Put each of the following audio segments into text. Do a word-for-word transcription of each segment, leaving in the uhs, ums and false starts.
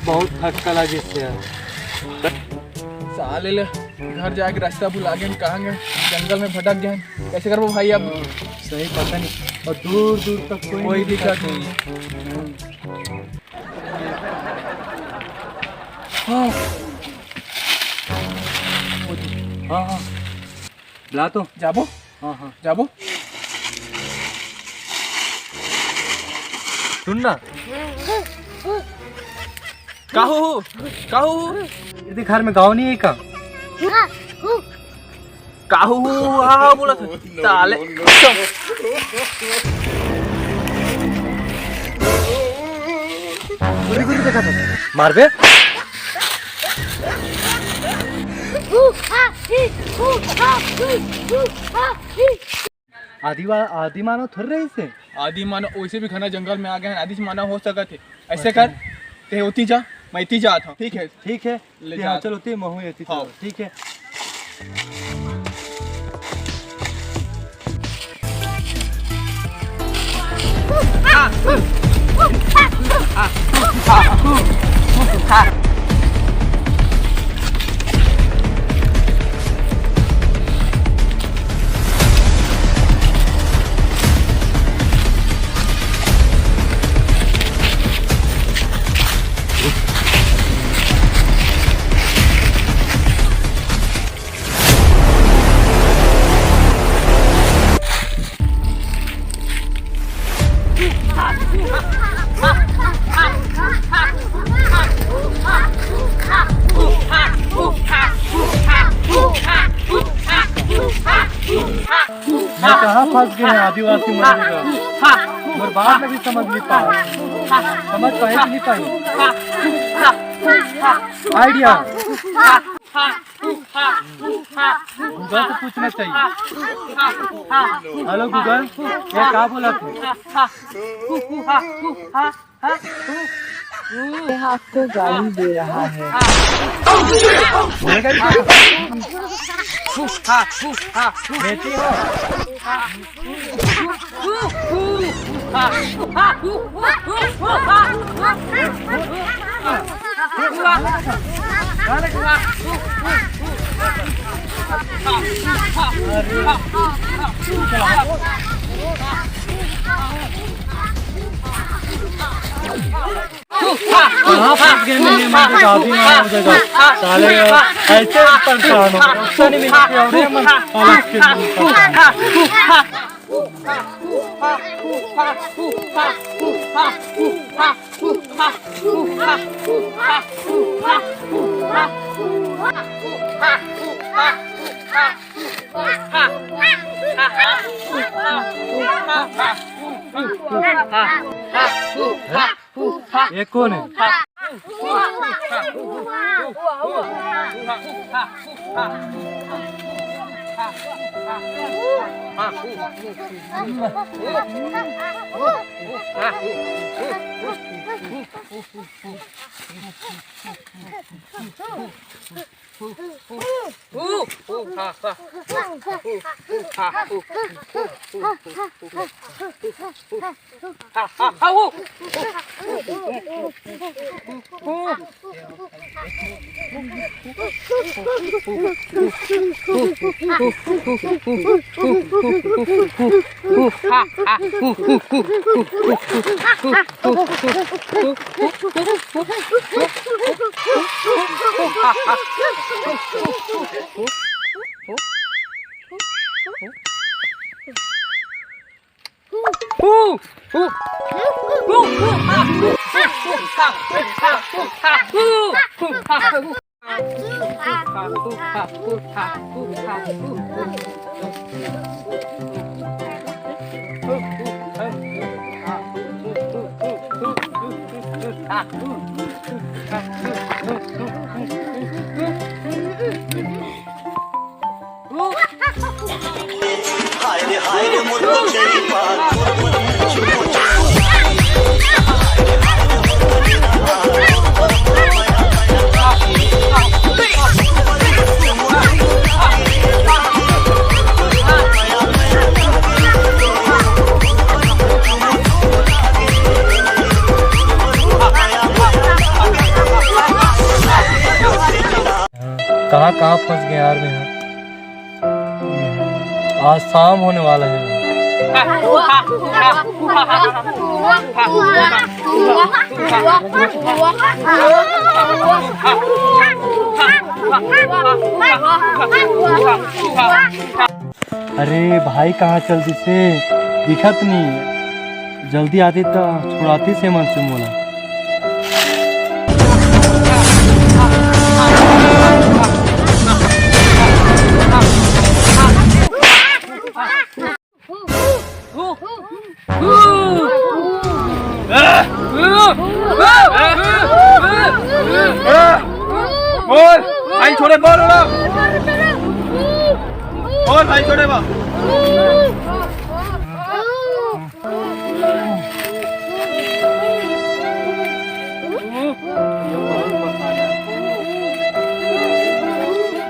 बहुत थक्का लगिस यार। साले ले घर जाके रास्ता भुला गेन, कहाँ गेन? जंगल में भटक गेन। कैसे करबो भाई अब? सही पता नहीं। और दूर दूर तक कोई कोई नहीं दिखा दिखा नहीं। हाँ। हाँ, हाँ। ला तो। जाबो? हाँ, हाँ। जाबो? सुन ना। काहू, काहू। ये देख, घर में गाँव नहीं है का? काहू, हाँ, बोला था। साले। गुरी, गुरी देखा था। मारबे? आदि वा-, आदि मानव थोड़े रहिस हे। आदि मानव वैसे भी घना जंगल में आ गए हैं, आदि मानव हो सकत हे। ऐसे अच्छा। कर, ते ओती जा, मैं इती जात हूँ, ठीक है? ठीक है। ले ते जा। हाँ, चलो, ते महू एती हाँ। चलो, ठीक है। मैं कहाँ फंस गए हैं आदिवासी मंदिर का? मोर बात नहीं समझ नहीं पाए, समझ पाए कि नहीं पाए? आइडिया। गूगल से पूछना चाहिए। हेलो गूगल, ये क्या बोला तू? ये आपको गाली दे रहा है। बेटी हो। कहाँ फंस गए मेरे मन के दादी माँ हो जाएगा। साले यार, ऐसे परेशान हो, गुस्सा नहीं मिलती है, और ये मन अलग के लिए परेशान। ये कौन है? कहाँ कहाँ फंस गए यार मैं। आज शाम होने वाला है। अरे भाई, कहाँ चल दिसे? दिखत नहीं। जल्दी आती तो छुड़ाती से मन से मोला। बोल भाई, छोड़े, बोल, बोल। बोल भाई, छोड़े, बोल।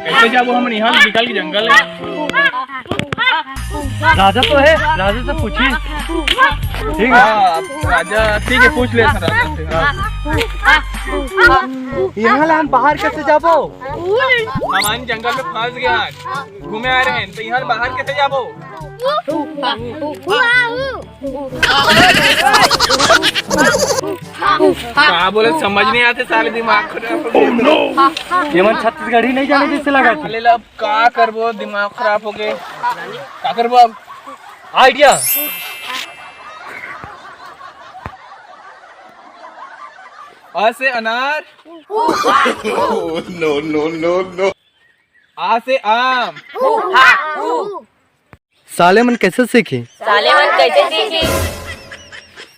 कैसे जाबो हमन यहाँ से निकल के जंगल है? राजा तो है, राजा से पूछी। ठीक है। हाँ, राजा, ठीक है, पूछ ले राजा से, हाँ। यहाँ ले हम बाहर कैसे जाबो? हमन जंगल में फंस गए हैं, घूमे आ रहे हैं, तो यहाँ बाहर कैसे जाबो? का बोले, समझ नहीं आते साले, दिमाग खराब हो गया। ये मन छत्तीसगढ़ी नहीं जाने जैसे लगा था। साले ला अब का करबो, दिमाग खराब हो गए, का करबो अब? आइडिया। अ से अनार। No, no, no, no। आ से आम। साले मन कैसे सीखी? साले मन कैसे सीखी?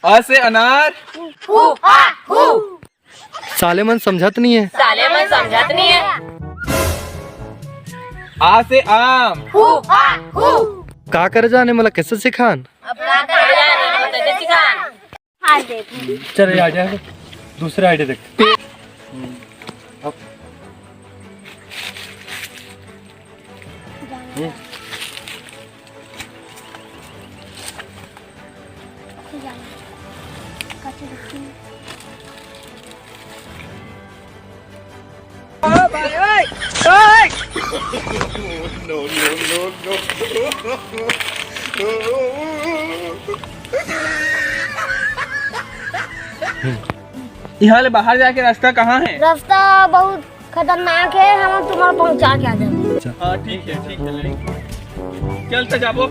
अ से अनार। साले मन समझत नहीं है। साले मन समझत नहीं है। आ से आम। का करे जाने, मोला कैसे सिखान? अब का करे जाने, मोला कैसे सिखान? हाँ, देख। चल, ये आइडिया है, दूसरा आइडिया देखते हैं। अब, हम्म। No, no, no, no। यहाँ ले बाहर जाके रास्ता कहाँ है? रास्ता बहुत खतरनाक है, हम तुम्हारा पहुँचा के आ जाएंगे। हाँ, ठीक है, ठीक है, ले। चल तो जाबो।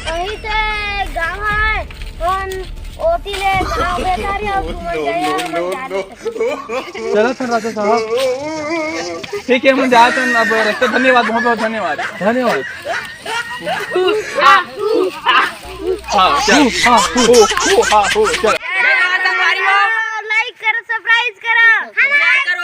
कहीं से गाँव है, कौन ओती ले गाँव बेचारी और घूमन जाए, हम जाने। चलो फिर राजा साहब। ठीक है, हम जाते हैं अब रास्ता। धन्यवाद, बहुत बहुत धन्यवाद। धन्यवाद। हाँ, चल। हाँ, हाँ। हो, हो, हाँ, हो, चल। Like करो, subscribe करो, comment करो,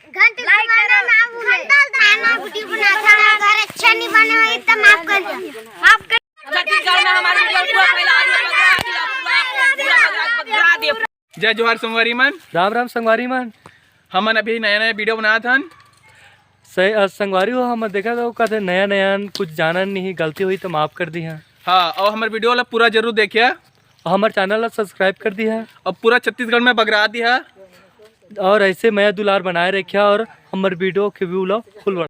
घंटी दबाना ना भूले। खाना वीडियो बनाता है, अगर अच्छा नहीं बने हो तो माफ कर दो, माफ कर। छत्तीसगढ़ में हमारे वीडियो पूरा फैला दिया, पकड़ा दिया, पूरा, पूरा पकड़ा, पकड़ा दिया। जय जोहार संगवारी मन। राम राम संगवारी मन। हमन अभी नया नया वीडियो बनात हन। सही, अ, संगवारी हो, हमन देखा था, कहते नया नया कुछ जानन नहीं, गलती हुई तो माफ कर दिहा। हाँ, और हमर वीडियो ला पूरा जरूर देखिया। और हमर channel ला subscribe कर दिहा। और पूरा छत्तीसगढ़ में बगरा दिहा। और ऐसे मया दुलार बनाए रखिया और हमर वीडियो के view ला full बढ़ा।